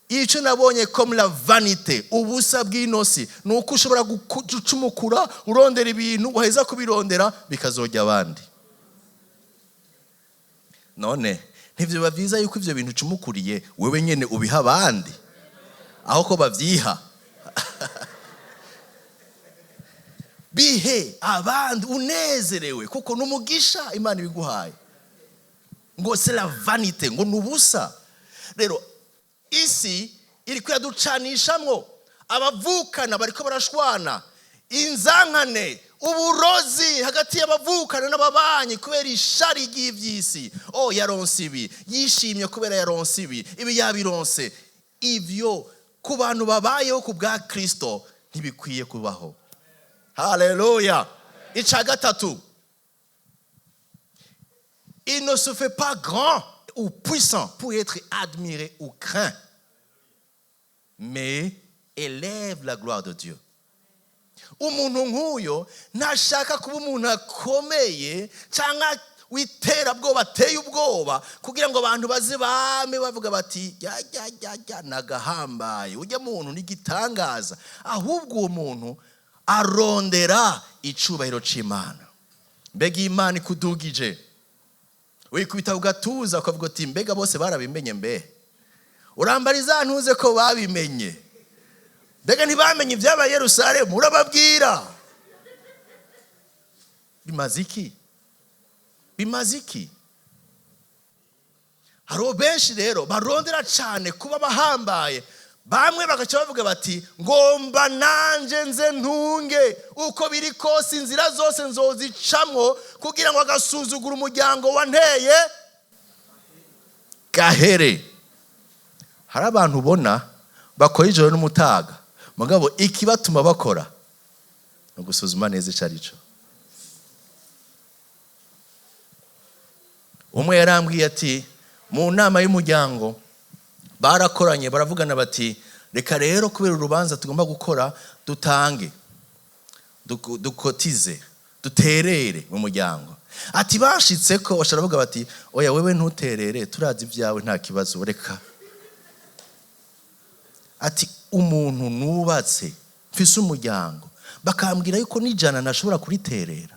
Speaker 1: "Icyo nabonye comme la vanité, ubusa bw'inosi, ni uko ushobora gucumukura urondera ibintu, waheza kubirondera bikazojya abandi." None ntivyo byiza yuko ivyo bintu ucumukuriye wewe nyene ubiha abandi aho ko bavyiha? Bihe abandi unezerewe, kuko n'umugisha Imana ibiguhaye. Ngo c'est la vanité, ngo ni ubusa. Rero isi iri kuyaducanishamwo, abavukana bariko barashwana, inzankane, uburozi hagati y'abavukana n'ababanyi kubera ishari ry'ivy'isi. Oh, yaronse ibi, yishimye kubera yaronse ibi, ibi yabironse. Ivyo ku bantu babayeho ku bwa Kristo ntibikwiye kubaho. Haleluya! Ica gatatu: il ne se fait pas grand ou puissant pour être admiré ou craint, mais élève la gloire de Dieu. Umuntu nk'uyo ntashaka kuba umuntu akomeye cyangwa w'iterabwoba, ateye ubwoba, kugira ngo abantu baze bame bavuga bati: "Jya jya jya jya, nagahambaye, ujya muntu n'igitangaza." Ahubwo uwo muntu arondera icubahiro c'Imana. Mbega Imana ikudugije, wikubita ku gatuza ukavuga uti: "Mbega bose barabimenye? Mbe urambara ntuze ko babimenye? Mbega ntibamenye ibyabaye Yerusalemu?" Urababwira, bimaze iki? Bimaze iki? Hariho benshi rero barondera cyane kuba bahambaye. Bamwe bagaca bavuga bati: "Ngomba nanje nze ntunge uko biri kose, inzira zose nzozicamwo kugira ngo agasuzugura umuryango wanteye gahere." Hari abantu ubona bakora ijoro n'umutaga, mugabo ikibatuma bakora ni ugusuzuma neza icyo ari cyo. Umwe yarambwiye ati: mu nama y'umuryango barakoranye, baravugana bati: "Reka rero, kubera urubanza tugomba gukora, dutange, dukotize, duterere mu muryango." Ati bashitse ko bashobora bavuga bati: "Oya, wewe ntuterere, turazi ibyawe, nta kibazo, reka." Ati: "Umuntu nubatse, mfise umuryango, bakambwira yuko n'ijana ntashobora kuriterera."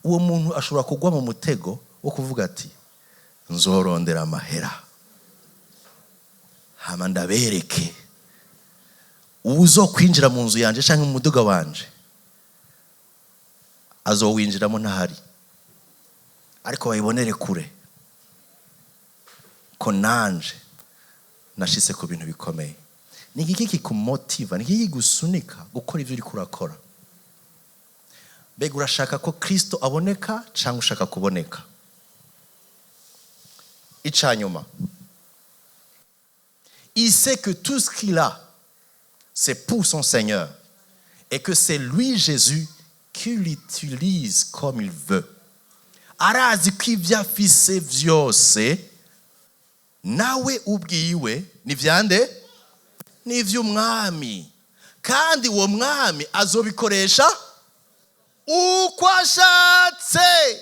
Speaker 1: Uwo muntu ashobora kugwa mu mutego wo kuvuga ati: "Nzorondera amahera, hama ndabereke uwuzokwinjira mu nzu yanje cyangwa mu muduga wanje, azowinjiramo ntahari, ariko bayibonere kure ko nanje nashitse ku bintu bikomeye." Ni iki kikumotiva? Ni iki kigusunika gukora ibyo uriko urakora? Mbega urashaka ko Kristo aboneka cyangwa ushaka kuboneka? Icanyuma: il sait que tout ce qu'il a, c'est pour son Seigneur et que c'est lui, Jésus, qui l'utilise comme il veut. Arazi ko ibyo afise vyose, nawe ubwiwe, ni vyande? Ni ivy'Umwami, kandi uwo Mwami azobikoresha uko ashatse.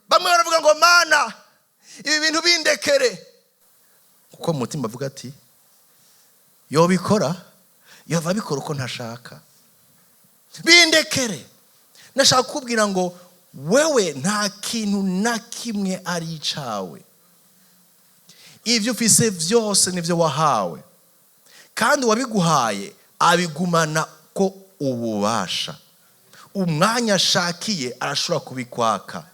Speaker 1: Bamwe baravuga ngo: "Mana, ibi bintu bindekere," kuko mu mutima avuga ati: "Yobikora, yova abikora uko ntashaka, bindekere." Nashaka kukubwira ngo wewe nta kintu na kimwe ari icawe. Ibyo ufise byose nibyo wahawe, kandi uwabiguhaye abigumana ko ububasha. Umwanya ashakiye arashobora kubikwaka,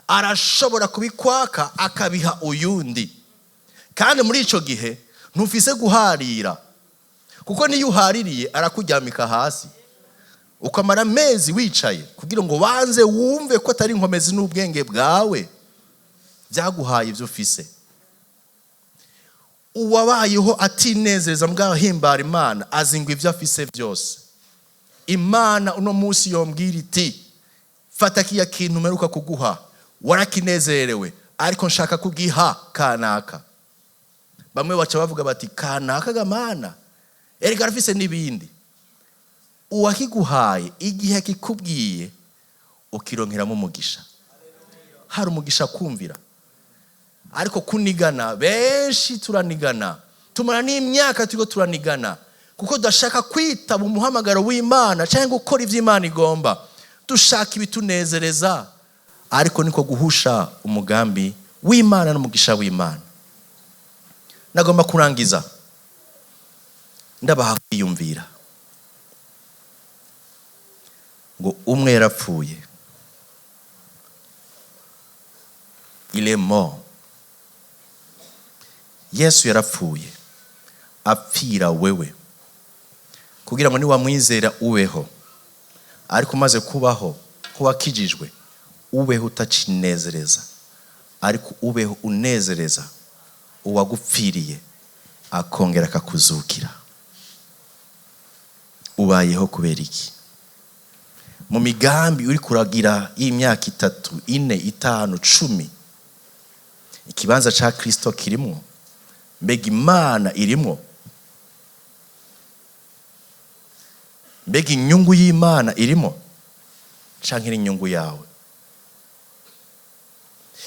Speaker 1: arashobora kubikwaka akabiha uyundi. Kandi muri icyo gihe ntufise guharira, kuko niyo uhaririye arakuryamika hasi, ukamara amezi wicaye kugira ngo banze wumve ko atari inkomezi n'ubwenge bwawe. Byaguhaye ibyo ufise. Uwabayeho atinezereza mbwa ahimbara Imana, azi ngo ibyo afise byose. Imana uno munsi yombwira iti: "Fata kiya kintu mperuka kuguha, warakinezerewe, ariko nshaka kugiha kanaka." Bamwe baca bavuga bati: "Kanaka gamana, erega arafise n'ibindi." Uwakiguhaye, igihe kikubwiye, ukironkeramo umugisha. Hari umugisha kumvira. Ariko kunigana, benshi turanigana, tumara n'imyaka turiko turanigana, kuko tudashaka kwitaba umuhamagaro w'Imana cyangwa gukora ibyo Imana igomba. Dushaka ibitunezereza, ariko niko guhusha umugambi w'Imana n'umugisha w'Imana. Nagomba kurangiza ndabaha kwiyumvira ngo umwe yarapfuye, il est mort. Yesu yarapfuye, apfira wewe, kugira ngo niwamwizera ubeho. Ariko umaze kubaho nk'uwakijijwe, ubeho utacinezereza, ariko ubeho unezereza uwagupfiriye, akongera akakuzukira. Ubayeho kubera iki? Mu migambi uri kuragira y'imyaka 3, 4, 5, 10, ikibanza ca Kristo kirimwo? Mbega Imana irimwo? Mbega inyungu y'Imana irimo, canke ari inyungu yawe?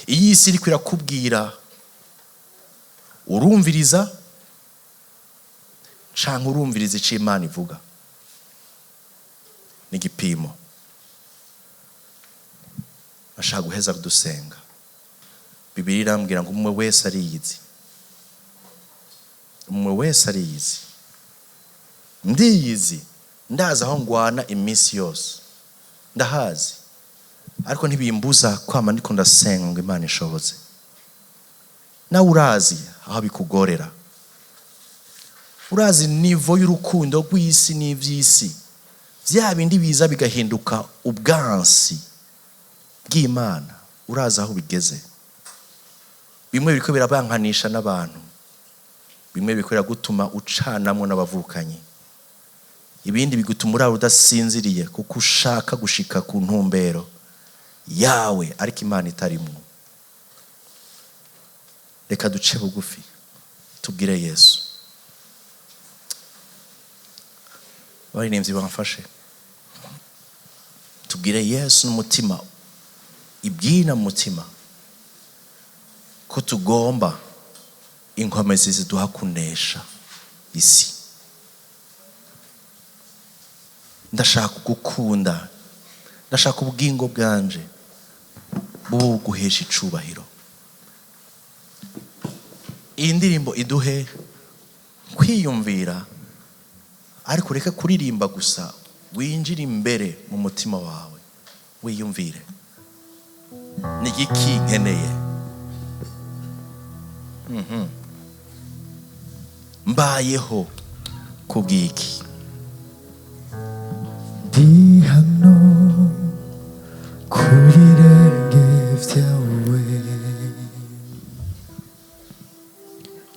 Speaker 1: Iyi si iriko irakubwira, urumviriza canke urumviriza ico Imana ivuga? Ni igipimo. Ashaka guheza kudusenga. Bibiliya irambwira ngo umwe wese ariyizi, umwe wese ariyizi. Ndiyizi, ndazi aho ngwana iminsi yose, ndahazi, ariko ntibimbuza kwama ndiko ndasenga ngo Imana ishobotse. Nawe urazi aho bikugorera, urazi niveau y'urukundo rw'isi n'ivy'isi, vya bindi biza bigahinduka ubwansi bw'Imana. Urazi aho bigeze. Bimwe biriko birabankanisha n'abantu, bimwe biriko biragutuma ucanamwo n'abavukanyi, ibindi bigutuma urara udasinziriye, kuko ushaka gushika ku ntumbero yawe, ariko Imana itarimwo. Reka duce bugufi, tubwire Yesu. Abaririmbyi bamfashe, tubwire Yesu n'umutima, ibwina mu mutima, ko tugomba inkomezi ziduha kunesha isi. Ndashaka gukunda, ndashaka ubugingo bwanje buguhesha icubahiro. Iyi ndirimbo iduhe kwiyumvira, ariko ureke kuririmba gusa, winjire imbere mu mutima wawe, wiyumvire: ni igiki nkeneye? Mbayeho kubw'iki?
Speaker 3: Ndi hano ku birenge vyawe,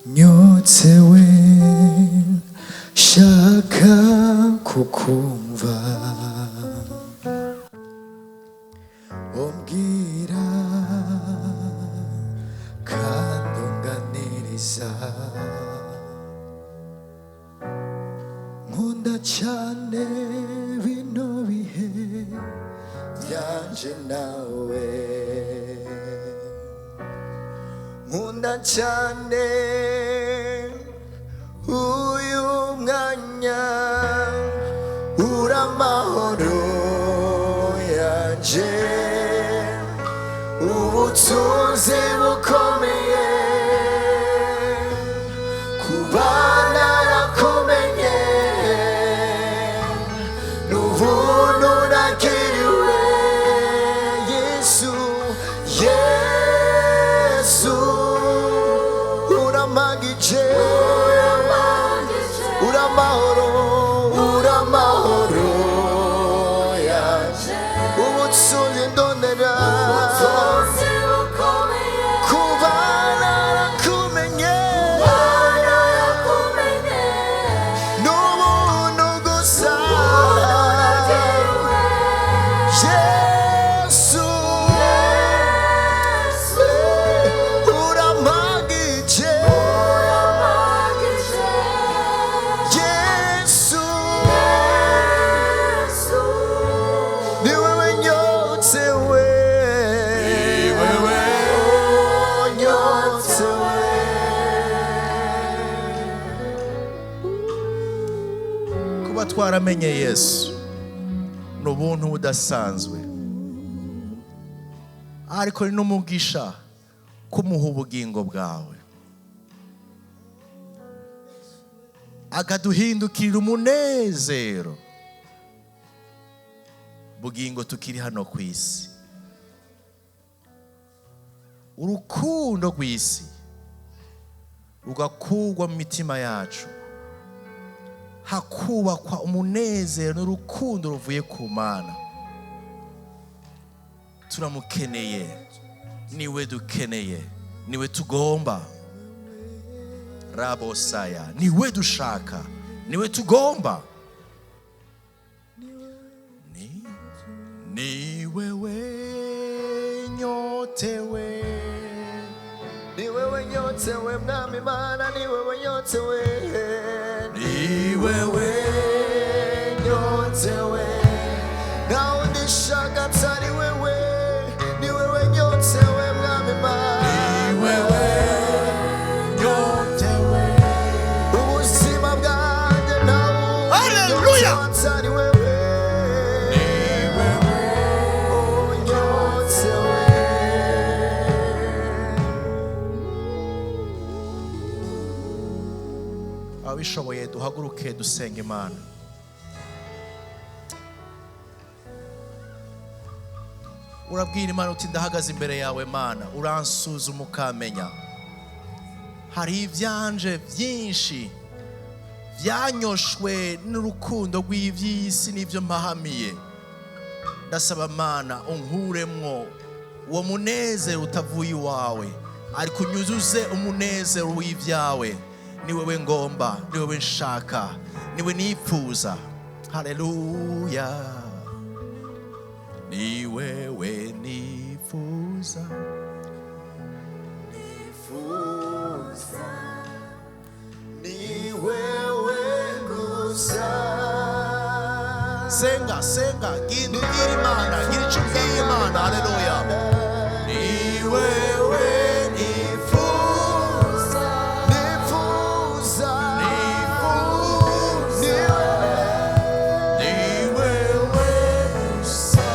Speaker 3: nyotsewe, shaka kukumva umbwira kandi unganiriza. Nkunda cyane bino bihe byanje nawe, nkunda cyane uyu mwanya, uramahoro yanje, ubutunzi bukomeye, kuba narakumenye n'ubuntu nagiriwe. Yesu, Yesu, uramagije, uramahoro, uramahoro yanje, ubutunzi ndondera.
Speaker 4: Ubutunzi bukomeye.
Speaker 1: Twaramenye Yesu ni ubuntu budasanzwe, ariko ni n'umugisha kumuha ubugingo bwawe, akaduhindukirira umunezero bugingo tukiri hano ku isi. Urukundo rw'isi rugakugwa mu mitima yacu, hakubakwa umunezero n'urukundo ruvuye ku Mana. Turamukeneye, niwe dukeneye, niwe tugomba. Rabosaya, niwe dushaka, niwe tugomba. Ni wewe nyotewe,
Speaker 3: Ni wewe nyotewe Mwami Mana, ni wewe nyotewe,
Speaker 1: ni wewe
Speaker 3: nyotewe, nta wundi nshaka atari wewe, ni wewe nyotewe Mwami Mana,
Speaker 1: ni wewe nyotewe.
Speaker 3: Ubuzima bwanjye nta wundi
Speaker 1: Hallelujah!
Speaker 3: nyotewe atari wewe,
Speaker 1: Ni wewe
Speaker 3: oh nyotewe.
Speaker 1: Ababishoboye duhaguruke dusenga Imana. Urabwira Imana uti ndahagaze imbere yawe Mana, uransuzuma ukamenya. Hari ibyanje byinshi byanyoshwe n'urukundo rw'iby'isi n'ibyo mpahamiye. Ndasaba Mana unkuremwo uwo munezero utavuye iwawe, ariko unyuzuze umunezero w'ibyawe. Ni wewe ngomba, ni wewe nshaka, ni we nifuza. Haleluya, ni wewe nifuza.
Speaker 3: Nifuza, ni wewe gusa.
Speaker 1: Senga, senga, genda ubwira Imana, gira icyo ubwiye Imana. Haleluya, ni wewe nifuza,
Speaker 3: Nifuza,
Speaker 1: nifuza,
Speaker 3: ni wewe,
Speaker 1: ni wewe gusa.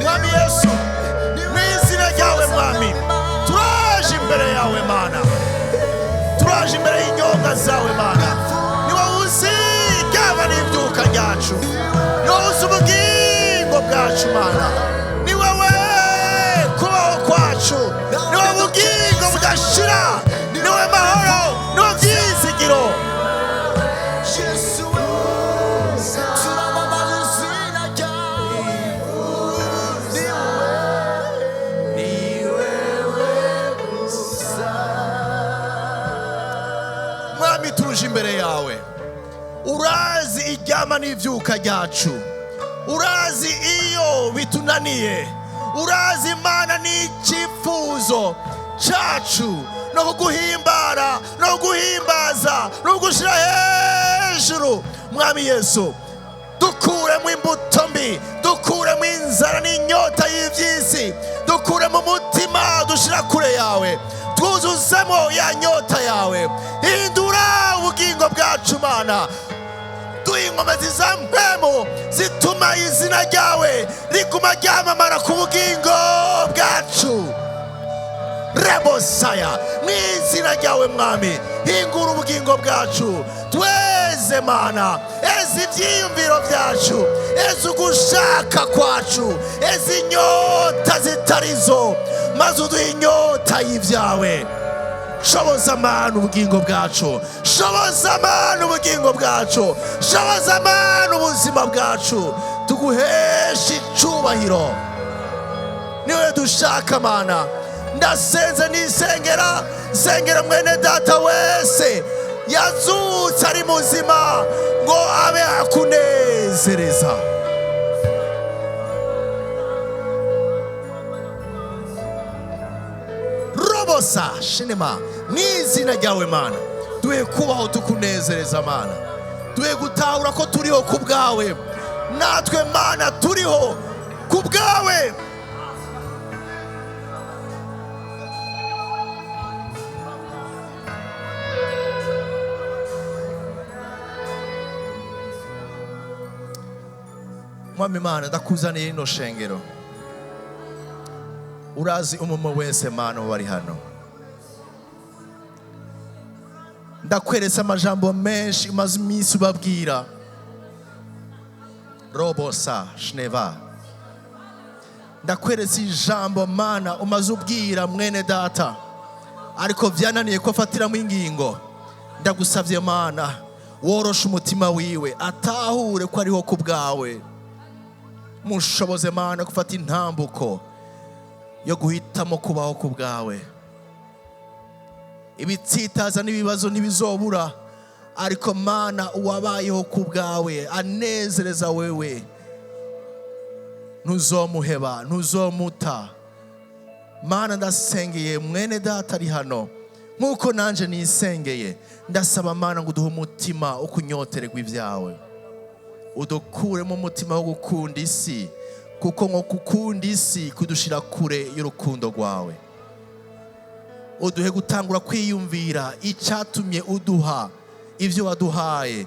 Speaker 1: Mwami Yesu, mu izina ryawe Mwami, turaje imbere yawe Mana, turaje imbere y'inyonga zawe Mana. Ni wowe uzi iryama n'ibyuka ryacu, ni wowe uzi ubugingo bwacu Mana, ni wowe kubaho kwacu, ni wowe bugingo budashira, ni wowe mahoro, ni wowe byizigiro.
Speaker 3: Yesu we, turamamaza izina ryawe. Ni wewe,
Speaker 1: Ni wewe
Speaker 3: gusa.
Speaker 1: Mwami, tuje imbere yawe, urazi iryama n'ibyuka ryacu, urazi iyo bitunaniye, urazi Imana n'icyifuzo cyacu no kuguhimbara no kuguhimbaza no kugushyira hejuru. Mwami Yesu, dukuremo imbuto mbi, dukuremo inzara n'inyota y'iby'isi, dukuremo umutima dushyira kure yawe, twuzuzemo ya nyota yawe. Hindura ubugingo bwacu Mana, duhe inkomezi za mpemu zituma izina ryawe riguma ryamamara ku bugingo bwacu. Rebosaya, mu izina ryawe Mwami, hingura ubugingo bwacu, tweze Mana, eza ibyiyumviro byacu, eza ugushaka kwacu, eza inyota zitarizo, maze uduhe inyota y'ibyawe. Shoboza Mana ubugingo bwacu, shoboza Mana ubugingo bwacu, shoboza Mana ubuzima bwacu, tuguheshe icubahiro. Niwe dushaka Mana. Ndasenze nisengera, sengera mwene data wese yazutse ari muzima ngo abe akunezereza. Robosa shinema, mu izina ryawe Mana, duhe kubaho tukunezereza Mana, duhe gutahura ko turiho ku bwawe, natwe Mana turiho ku bwawe. Mwami Imana, ndakuzaniye rino shengero. Urazi umwe wese, Mana, bari hano. Ndakweretse amajambo menshi umaze iminsi ubabwira. Robosa shneva, ndakweretse ijambo, Mana, umaze ubwira mwene data, ariko byananiye ko afatiramo ingingo. Ndagusabye, Mana, woroshe umutima wiwe, atahure ko ariho ku bwawe. Mushoboze, Mana, gufata intambuko yo guhitamo kubaho ku bwawe. Ibitsitaza n'ibibazo ntibizobura, ariko Mana, uwabayeho ku bwawe anezereza wewe, ntuzomuheba, ntuzomuta. Mana, ndasengeye mwene data ari hano nk'uko nanjye nisengeye. Ndasaba, Mana, ngo uduhe umutima wo kunyotererwa ibyawe, udukuremo umutima wo gukunda isi, kuko ngo gukunda isi kudushira kure y'urukundo rwawe. Uduhe gutangura kwiyumvira icyatumye uduha ibyo waduhaye.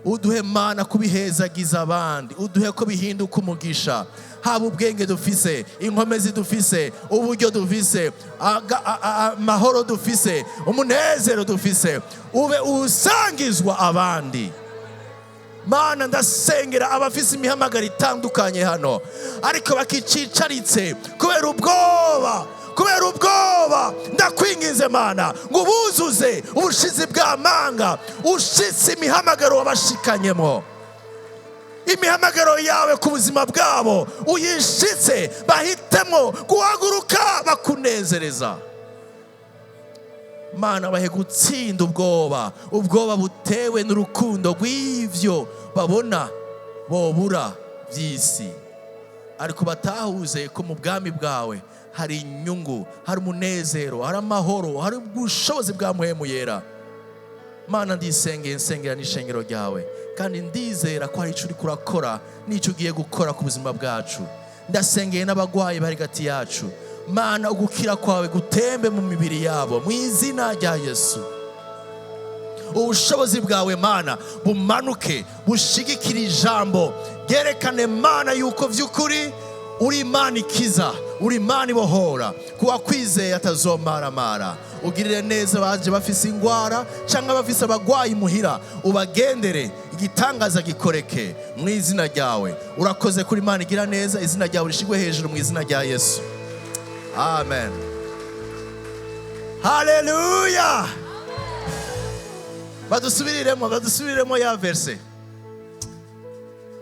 Speaker 1: Uduhe, Mana, kubihezagiza abandi. Uduhe ko bihinduka umugisha, haba ubwenge dufise, inkomezi dufise, uburyo dufise, amahoro dufise, umunezero dufise, ube usangizwa abandi. Mana, ndasengera abafise imihamagaro itandukanye hano, ariko bakicicaritse kubera ubwoba, kubera ubwoba. Ndakwinginze, Mana, ngo ubuzuze ubushizi bw'amanga, ushitse imihamagaro wabashikanyemo, imihamagaro yawe ku buzima bwabo uyishitse, bahitemo guhaguruka bakunezereza. Mana, bahe gutsinda ubwoba, ubwoba butewe n'urukundo rw'ivyo babona bobura by'isi, ariko batahuze ko mu bwami bwawe hari inyungu, hari umunezero, hari amahoro, hari ubushobozi bwa Mpwemu Yera. Mana, ndisengeye, nsengera n'ishengero ryawe, kandi ndizera ko hari icyo uri kurakora n'icyo ugiye gukora ku buzima bwacu. Ndasengeye n'abagwayi bari hagati yacu. Mana, ugukira kwawe gutembe mu mibiri yabo mu izina rya Yesu. Ubushobozi bwawe, Mana, bumanuke, bushigikire ijambo ryerekane, Mana, yuko by'ukuri uri Imana ikiza, uri Imana ibohora, kuba kwizeye atazomaramara. Ugirire neza baje bafise ingwara cyangwa bafise abagwayi muhira, ubagendere, igitangaza gikoreke mu izina ryawe. Urakoze kuri Imana igira neza. Izina ryawe rishigwe hejuru mu izina rya Yesu, amen. Haleluya! Badusubiriremo, badusubiriremo ya verse,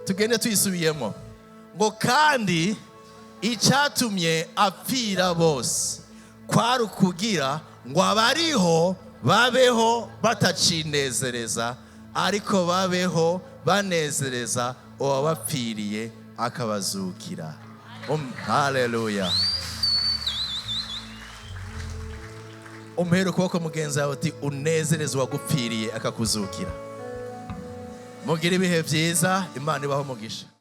Speaker 1: tugende tuyisubiyemo, ngo: "Kandi icyatumye apfira bose kwari ukugira ngo abariho babeho batacinezereza, ariko babeho banezereza uwabapfiriye akabazukira." Haleluya! Umuhere ukuboko mugenzi wawe uti: "Unezereze uwagupfiriye akakuzukira." Mugire ibihe byiza, Imana ibaho umugisha.